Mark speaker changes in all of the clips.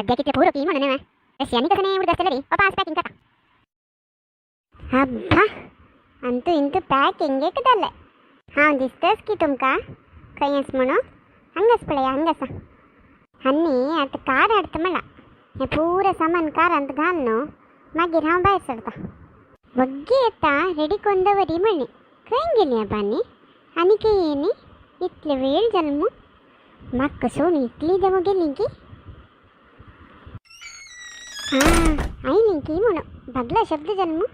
Speaker 1: सद्या कितले पुरो की म्हणून रशियांनी कसं नाही उडत आसतलें रे पास पॅकिंग करता. अब्बा अंतू इंतू पॅकिंग एक जालें. हांव दिसतच की तुमकां खंय आस म्हणून. हांगास पळया हांगासा. आनी आतां कार हाडटा म्हणला हें पुरो सामान कारांत घाल न्हू, मागीर हांव भायर सरता. वग्गी येता रेडी करून दवरी म्हणली. खंय गेली आबा? आनी खंय येयनी इतले वेळ जालो मू. म्हाका सोडून इतली दमो गेली की. हां आयली की म्हणून भागला शब्द जालो मू.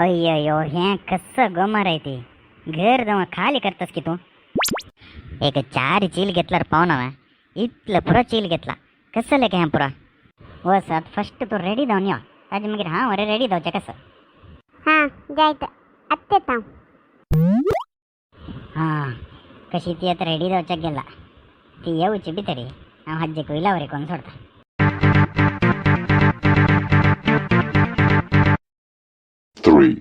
Speaker 2: अय्यो, हें कसं गो माराय ती घर जावं खाली करतास की तूं. एक चार चील घेतल्यार पावना हांवें, इतलें पुरो चील घेतला. कसं लेखे हें पुरो वचत. फस्ट तूं रेडी जावन यो, ताजे मागीर हांव अरे रेडी जावचें कसं.
Speaker 1: हां जायत आत्तेच हांव.
Speaker 2: हां, कशी ती आतां रेडी जावच्याक गेला. ती येवची बी तरी हांव हाज्जेक विलावरी कोण सोडता.
Speaker 3: 3,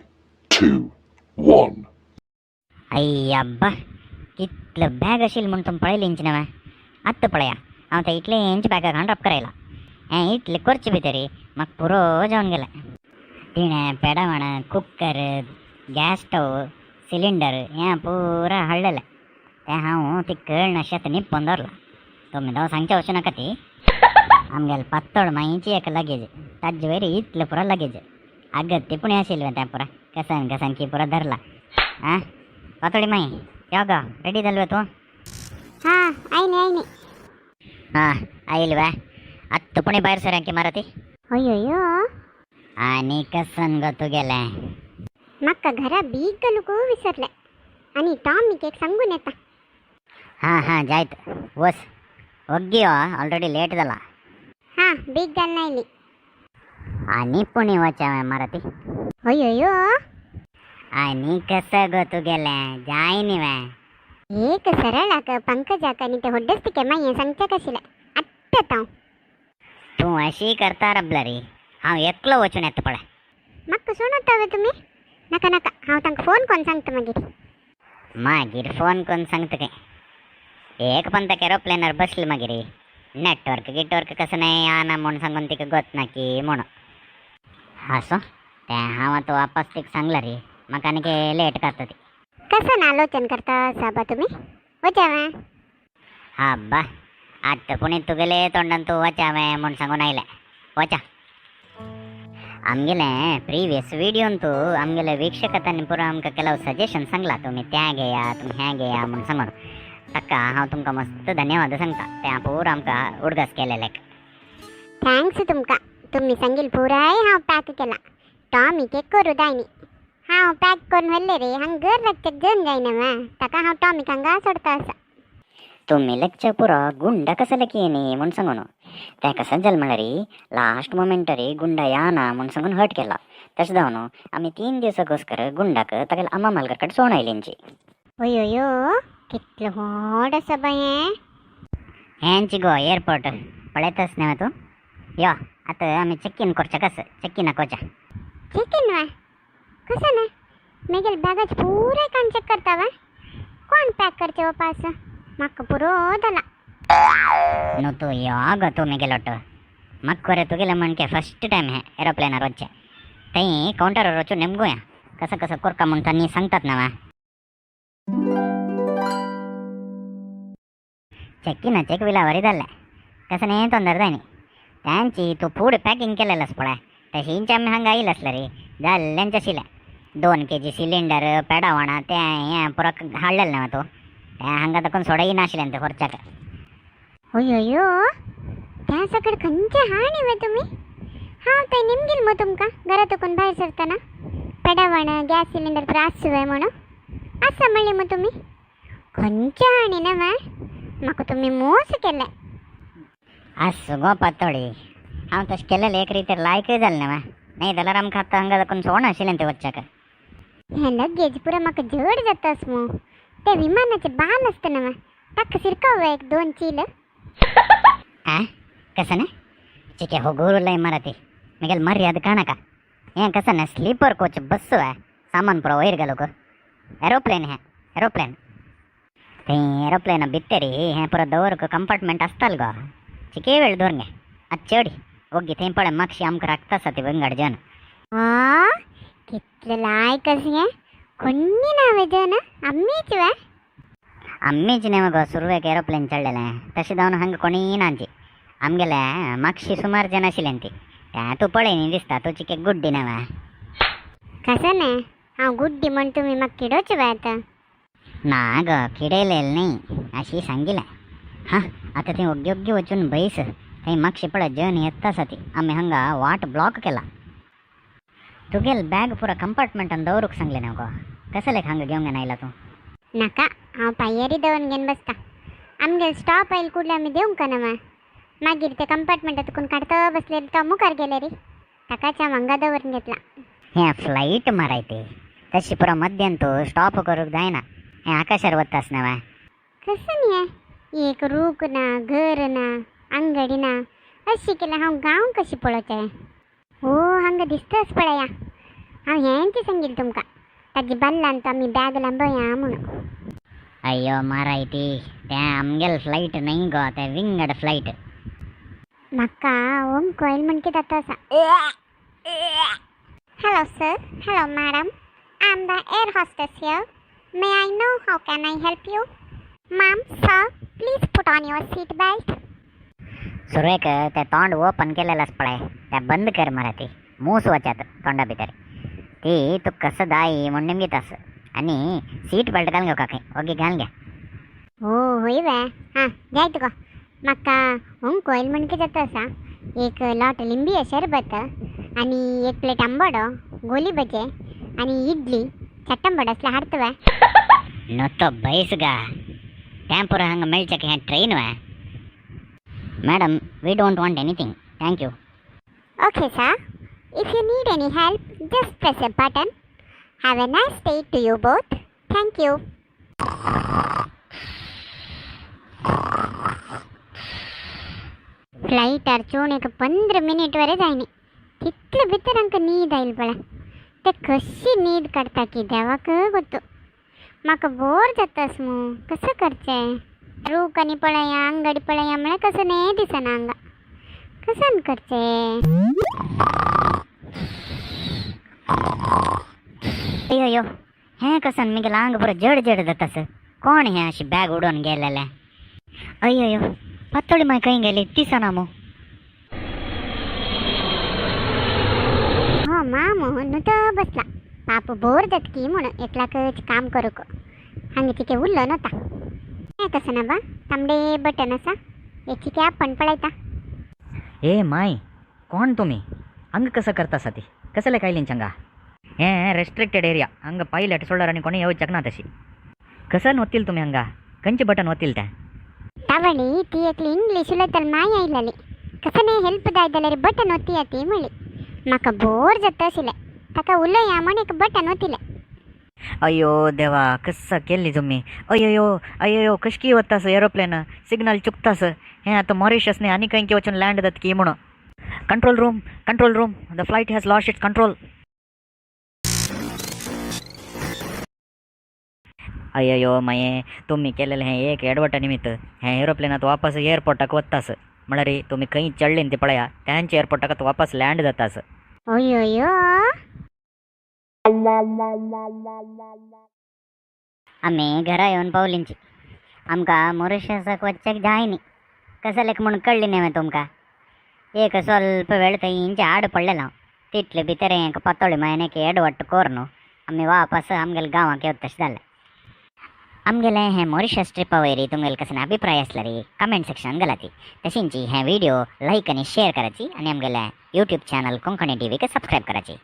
Speaker 3: 2, 1.
Speaker 2: अय्यब्बा, कितलं बॅग आशिल्लें म्हूण तुमी पळयली न्हय. आत्तां पळया, हांव ते इतलेंच बॅगाक हांड्रप करायला. हें इतलें करचें बी तरी म्हाका पुरो जावन गेलें. तिणें पेडावण, कुकर, गॅस स्टव, सिलिंडर हें पुरा हाडलेलें. तें हांव ती कळनाशें निप्पोन दवरलां. तुमी जावं सांगचें वचूं नाका. ती आमगेले पातळ मायची एक लगेज, ताजे वयर इतलें पुरो लगेज. अगत्य पुणी आशिल्लें तें पुरा कसान कसान की पुरो धरला. आं पातोळी माई, यो गो, रेडी जाल तूं?
Speaker 1: हां आयली आयली.
Speaker 2: हां आयल वे. आत्तां पुणी भायर सर की मारती.
Speaker 1: अय्यो.
Speaker 2: आनी कसन गो तुगेलें?
Speaker 1: म्हाका घरा बीग घालूंक विसरलें आनी टॉमीक एक सांगून येता.
Speaker 2: हां हां, जायत वस. वग्गी यो, ऑलरेडी लेट जाला.
Speaker 1: हां, बीग घालून आयली.
Speaker 2: आनी पुणी वच्या मारती.
Speaker 1: अय्यो.
Speaker 2: आनी कसं गो तुगेलें जाय न्ही वे?
Speaker 1: एक सरळाक पंकजाक आनी ते होड्डस्तिके मागीर सांगच्याक आशिल्लें. आत्तां हांव.
Speaker 2: तूं अशी करता रबला रे, हांव एकलो वचून येता पळय.
Speaker 1: म्हाका सोडता वे तुमी? नाका नाका, हांव तांकां फोन करून सांगता मागीर.
Speaker 2: मागीर फोन करून सांगता काय? एक पण त्या एरोप्लेनार बसले मागीर नेटवर्क गिटवर्क कसं नाही आना म्हूण सांगून तिका गोत ना की म्हणून. हासो तें हांव आतां वापस तिका सांगला रे, म्हाका आनी लेट करता ती.
Speaker 1: कसं आलोचन करता साबा तुमी? वचा.
Speaker 2: हा बा, आत्तां पुणी तुगेले तोंडान तूं वचा म्हूण सांगून आयलें. वचा. आमगेले प्रिवियस व्हिडियोन तूं आमगेले वीक्षकांनी पुरो आमकां ಕೆಲವು सजेशन सांगला, तुमी त्या घेया, तुमी हें घेया म्हूण सांगून. ताका हांव तुमकां मस्त धन्यवाद सांगता, तें पुरो आमकां उडगास केलेलें.
Speaker 1: Thanks तुमकां. तुमी सांगील पुराय हांव पॅक केला. टॉमीक एक करूं जायनी. हांव पॅक करून व्हेल्ले रे हांगा घर राखच्याक जन जायना वा, ताका हांव टॉमीक हांगा सोडता आसा.
Speaker 2: तुमी लेक्चर पुरो गुंडा कसं की न्ही म्हूण सांगून. तें कसं जालें म्हळ्यार लास्ट मोमेंटरी गुंडा या ना म्हूण सांगून हर्ट केला. तशें जावन आमी 3 दिवसां गुंडाक तागेले अम्मा मालकर कडेन सोडून आयलींची.
Speaker 1: अयो, कितलें व्हड आसा बाय हें.
Speaker 2: हेंच गो एअरपोर्ट, पळयताच न्ही तूं. यो, आतां आमी चॅक इन करचें. कसं चॅक इनाक वचा.
Speaker 1: चेक इन वा? कसं ना मेगेल बॅगाच पुराय कोण चेक करता वा? कोण पॅक करचे वापास? म्हाका पुरो जाला.
Speaker 2: न्हू तूं यो गो, तूं मेगेलोट म्हाका खरें तुगेलें म्हणके फस्ट टायम हें एरोप्लेनार वचचें. थंय कावंटरार वचून नेमगोया कसं कसं करका म्हूण तांणी सांगतात ना वा. चेक इनाचें एक विलावरी जाल्लें. कसं न्ही तोंदर जायनी तांची. तूं फूड पॅकिंग केलेलें आसा पळय, तशींच आमी हांगा आयिल्लें आसलें रे. जाल्लेंच आशिल्लें. 2 केजी सिलिंडर, पेडावणां, तें हें पुरो हाडलेलें न्हू तूं. तें हांगा ताकून सोडय नाशिल्लें तें खर्चाक.
Speaker 1: अयो, त्या सकड खंयचे हाणी वे तुमी? हांव थंय निमगील मग तुमकां घरा चुकून भायर सरतना पेडावण गॅस सिलिंडर पुरो आसू वे म्हणून आसा म्हणलें मग तुमी. खंयचे हाणी ना वा, म्हाका तुमी मोस केलें.
Speaker 2: आसूं गो पातोळी, हांव तशें केलेलें एक रितीर लायकय जालें ना वा. नाही जाल्यार आमकां आतां हांगा दाखोवन सोड आशिल्लें तें वच्चाक.
Speaker 1: हें लगेज पुरो म्हाका जड जाता मू. ते विमानाचे बाल आसता ना वा, ताका सिरकाव एक दोन चील.
Speaker 2: आ कसं ना चिके हो गुरुला इमारती मिगेल मर्याद काणका. हें कसं ना स्लीपर कोच बस आहे, सामान पुरो वयर घालूक. एरोप्लेन हें एरोप्लेन. थंय एरोप्लेन भितर हें पुरो दवरूंक कंपार्टमेंट आसताल गो. चिके वेळ दवरगे. आतां चेडी ओग्गी थंय पळय मागशी आमकां राखता आसा ती विंगड जन.
Speaker 1: आ कितले लायक आसा हें, कोण्णी ना वेजन आम्मीच वे.
Speaker 2: आम्मीच न्ही मगो, सुरवेक एरोप्लेन चडलेलें तशें जावन हांगा कोणीय नाची. आमगेले मागशी सुमार जन आशिल्लें ती तें तूं पळय न्ही, दिसता तूं चिके गुड्डी न्हय.
Speaker 1: कसं ना हांव गुड्डी म्हण तुमी म्हाका किडोवचे वे आतां?
Speaker 2: ना गो, किडयलें न्ही, अशी सांगिलें. हां, आतां थंय ओग्गी ओग्गी वचून बैस. थंय मागशी पळय जन येता आसा ती. आमी हांगा वाट ब्लॉक केला. तुगेल बॅग पुरा कंपार्टमेंटान दवरूंक सांगलें न्हू गो, कसलें हांगा घेवंक आयला तूं?
Speaker 1: नाका, हांव पांयेरी दवरून घेवन बसता. आमगेल स्टॉप आयल कुडले आमी देवंक ना. मागीर ते कंपार्टमेंटातून काडता बसले तो मुखार गेले रे, ताकाच हांव हांगा दवरून घेतला.
Speaker 2: हें फ्लायट माराय ती तशी पुरा मध्यान तूं स्टॉप करूंक जायना. हें आकाशार वता न्हय.
Speaker 1: कसं न्ही, एक रूख ना, घर ना, अंगडी ना, अशी केल्यार हांव गांव कशी पळोवचें? हो, हांगा दिसताच पळया. हांव हेंच सांगील तुमकां, ताजी बल्लान तो आमी बॅग लांबया म्हणून.
Speaker 2: अय्यो माराय ती, तें आमगेल फ्लायट न्हय गो, तें विंगड फ्लायट.
Speaker 1: म्हाका ओंक येयल म्हण कितें जाता आसा. Hello sir, hello madam, I am the air hostess here. May I know how can I help you? Ma'am, sir, please put on your seat belt.
Speaker 2: सुरवेक ते तोंड ओपन केलेलं पळय, ते बंद कर मराठी. मूस वचात तोंडा भितर. ती तू कसं दाई म्हणून निमगितास. आणि सीट बेल्ट घालून घेवका खंय, ओगी घालून घे.
Speaker 1: हो होय वे. हां जाय तुका. म्हाका ओंक येयल म्हण कितें जाता आसा. एक लोट लिंबी शरबत आनी एक प्लेट आंबोडो, गोली भजे आनी इडली चट्टंबड असले हाडता वे?
Speaker 2: नुतो बैस गा, तें पुरो हांगा मेळचें हें train way. Madam, we don't want anything, thank you.
Speaker 1: Okay, sir. If you need any help, just press a button. Have a nice day to you both. Thank you. फ्लायटार चोण एक 15 मिनिट वरे जायनी, तितले भितर आमकां न्हीद आयल पळय. ते कशी न्हीद काडटा की देवाक गोत्तू. म्हाका बोर जातास मू, कसं करचें? रूख आनी पळया, अंगडी पळया म्हळ्यार कसं न्ही दिसना हांगा. कसन करचें?
Speaker 2: अय्यो अय्यो, हें कसन मिगेल आंग पुरो जड जड जातास. कोण हें अशी बॅग उडोवन गेलेलें? अय्यो अय्यो, पातोळी माय खंय गेली दिसना मू.
Speaker 1: हो मामू नुतो बसला. पाप बोर जात की म्हणून एकलाकच काम करूक हांगा चिके उरलो नव्हता. हें कसं ना बा, तांबडे बटन आसा, हे चिके आपण पळयता.
Speaker 4: ए माय, कोण तुमी? हंग कसं करता ती? कसले कायलींच हांगा? हें रेस्ट्रिक्टेड एरिया. हंग पायलट सोडल्यार आनी कोणी येवच्याक ना. तशी कसन वतील तुमी हांगा? खंयचें बटन वतील तें?
Speaker 1: तावणी ती एकली इंग्लीश उलयताली. माय आयलेली, कसं नाही हेल्प जाय जाल्यार बटन ओतया ती म्हणली. म्हाका बोर जाता आशिल्लें, ताका उलया म्हण एक बटन ओतिलें.
Speaker 4: अय्यो देवा, कसं केल्ली तुम्ही? अय्यो अय्यो, कशकी वतास एरोप्लेन? सिग्नल चुकतास. हें आतां मॉरिशस न्ही, आनी खंय वचून लँड जाता की म्हणून. Control room, control room, the flight has lost its control. अय्यो माये, तुम्ही केलेलें हें एक एडवटा निमित्त हें एरोप्लेनात वापस एअरपोर्टाक वतास. म्हळ्यार तुमी खंय चडलीं ती पळया, तेंच एअरपोर्टाक वापस लँड जातास.
Speaker 1: अय्यो.
Speaker 2: आमी घरा येवन पावलींची. आमकां मॉरिशसाक वचच्याक जाय न्ही, कसलेक म्हूण कळ्ळी न्ही तुमकां. एक स्वल्प वेळ थंयचे आड पडलेलो हांव. तितले भितर एक पातोळी मायन एक एडवट कोरून आमी वापस आमगेले गांवाक येवत तशें जालें. आमगेले हें मॉरिशस ट्रिपा वयर तुमगेले कसले अभिप्राय आसल्यार कमेंट सेक्शन घालाती. तशींची हें व्हिडिओ लायक आनी शेअर करायची आनी आमगेले यूट्यूब चॅनल कोंकणी टीव्हीक सबस्क्रायब करायची.